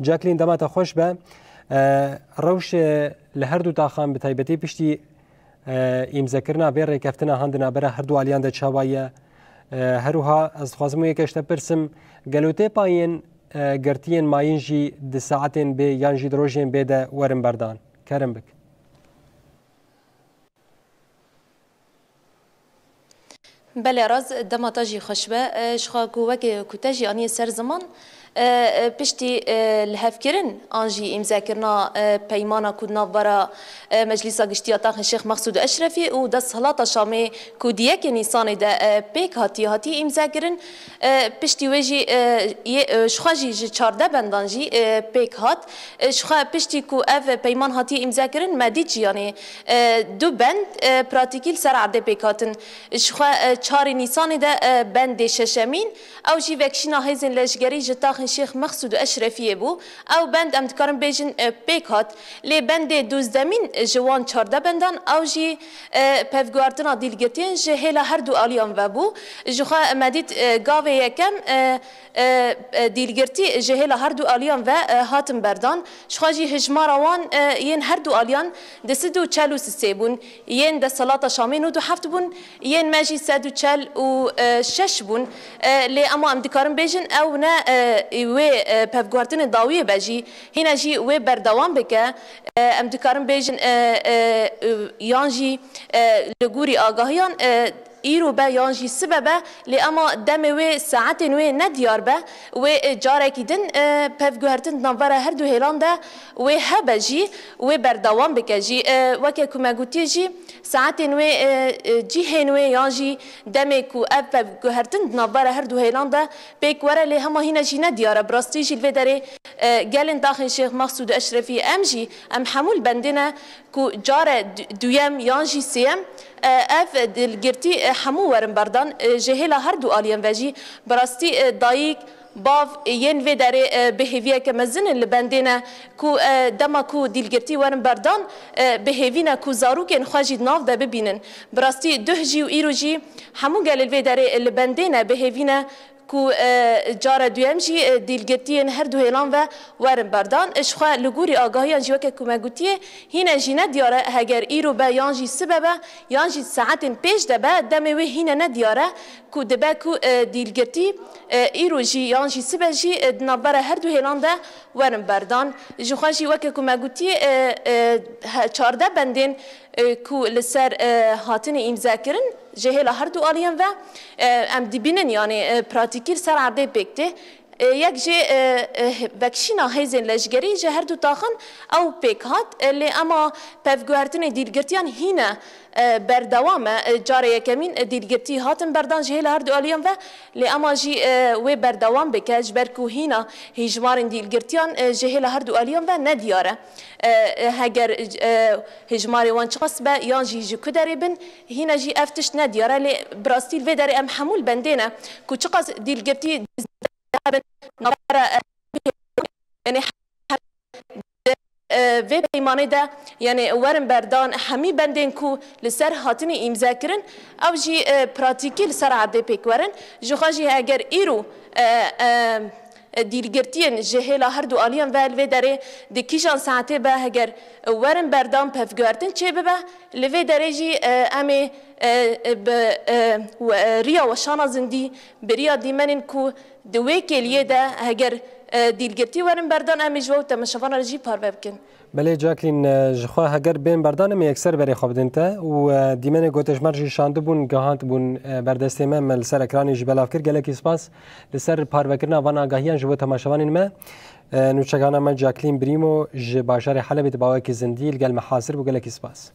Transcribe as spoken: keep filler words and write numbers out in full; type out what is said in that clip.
Jacqueline, dema te xweş be. E, rewş, e, li her du taxan, bi taybetî piştî, e, îmzekirina vê rêkeftina han di navbera her du aliyan de çawa ye? E, her wiha ez dixwazim wê yekê ji te pirsim, gelo tê payên, e, girtiyên mayîn jî di saetên bê yan jî di rojên bê de werin berdan? Kerem bik. Belê, rast, dema te jî xweş be. E, ji xwe ku weke ku te jî aniye ser ziman, e, e, piştî, e, lihevkirin an jî îmzekirina, e, peymana ku di navbera, e, Meclîsa Giştî ya Taxên Şêx Mexsûd û Eşrefî û Desthilata Şamê ku di yekê Nîsanê de, e, pêk hatiye, hatiye îmzekirin, e, piştî wê jî, e, yê, e, ji xwe jî ji çardeh bendan jî, e, pêk hat. E, ji xwe piştî ku ev peyman hatiye îmzekirin, me dît jî, yanî, e, du bend, e, pratîkî li ser erdê pêk hatin. Ji xwe, e, çarê Nîsanê de, e, bendê şeşemîn, ew jî vekişîna hêzên leşgerî ji taxên Şêx Mexsûd û Eşrefiyê bû. Ew bend, em dikarin bêjin, e, pêk hat. Lê bendê duzdemîn ji wan çardeh bendan, ew jî, e, pevguhertina dîlgirtiyên ji hêla her du aliyan ve bû. Ji xwe me dît, e, gavê yekem, e, e, e, dîlgirtî ji hêla her du aliyan ve, e, hatin berdan. Ji xwe jî hijmara wan, e, yên her du aliyan di sed û çel û sê bûn. Yên Desthilata Şamê nod û heft bûn. Yên me jî sed û çel û şeş bûn. E, lê ema em dikarin bêjin, ew ne, e, wê, e, pevguhertinê dawiyê be jî, hîne jî wê berdewam bike. E, em dikarin bêjin, e, e, e, yan jî, e, li gorî agahiyan, e, îro be yan jî sibe be, lê ema demê wê, saetên wê ne diyar be, wê, e, carekî din, e, pevguhertin di navbera her du hêlan de wê hebe jî, wê berdewam bike jî. E, weke ku me gotiye jî, saetên wê, e, e, cihên wê yan jî demê ku ev pevguhertin di navbera her du hêlan de pêk were, lê hema hîne jî ne diyar e. Bi rastî jî li vê derê, e, gelên taxên Şêx Mexsûd û Eşrefî, em jî, em hemû li bendê ne ku care du-, duyem yan jî sêyem, e, ev dîlgirtî, e, hemû werin berdan, e, ji hêla her du aliyên ve jî. Bi rastî, e, dayik, bav, e, yên vê derê, e, bi hêviyeke mezin in li bendê ne ku, e, dema ku dîlgirtî werin berdan, e, bi hêvî ne ku zarokên xwe jî di nav de bibînin. Bi rastî duh jî û îro jî hemû gelê li vê derê, e, li bendê ne, bi hêvî ne ku, e, cara duyem jî, e, dîlgirtiyên her du hêlan ve werin berdan. Ji xwe li gorî agahiyan jî, weke ku me gotiye, hîne jî ne diyar e, heger îro be yan jî sibe be yan jî saetên pêş de be, demê wê hîne ne diyar e ku dibe ku, e, dîlgirtî, e, îro jî yan jî sibe jî, e, di navbera her du hêlan de werin berdan. Ji xwe jî, weke ku me gotiye, e, e, he-, çardeh bendên, e, ku li ser, e, hatine îmzekirin ji hêla her du aliyên ve, e, em dibînin, yanî, e, pratîkî li ser erdê pêk tê. E, yek jê, e, e, vekişîna hêzên leşgerî ji her du taxan ew pêk hat, e, lê ema pevguhertinê dîlgirtiyan hîne, e, berdewam e. E, carê yekemîn, e, dîlgirtî hatin berdan ji hêla her du aliyên ve, lê ema jî, e, wê berdewam bike, ji ber ku hîna hêjmarên dîlgirtiyan, e, ji hêla her du aliyên ve ne diyar e. E, e, heger, e, hêjmarê wan çiqas be yan jî ji ku derê bin, hîne jî ev tişt ne diyar e, lê bi rastî li vê derê em hemû li bendê ne ku çiqas dîlgirtî hebin navbera, e, yanî, e, vê peymanê de, yanî, werin berdan hemî bendên ku li ser hatine îmze kirin, ew jî, e, pratîkî li ser erdê pêk werin. Ji xwe jî heger îro, e, e, e, dîlgirtiyên ji hêla her du aliyan ve li vê derê di kîjan saetê be, heger werin berdan pevguhertin çêbibe, li vê derê jî, e, em ê, e, e, bi, e, we-, e, riya weşana zindî, bi riya dîmenên ku di wê kêliyê de heger, e, dîlgirtî werin berdan, em ê ji we û temaşevana re jî parve bikin. Belê Jacqueline, e, ji xwe heger bên berdan, em ê yekser berê xwe bidin te û, e, dîmenê ku te ji me re jî şandibûn, gihandibûn, e, ber destê me, me li ser ekranê jî belav kir. Gelekî spas li ser parvekirina van agahiyan ji bo temaşevanên me. E, nûçegana me Jacqueline Brîmo ji bajarê Helebê di bawekî zindî li gel me hazir bû. Gelekî spas.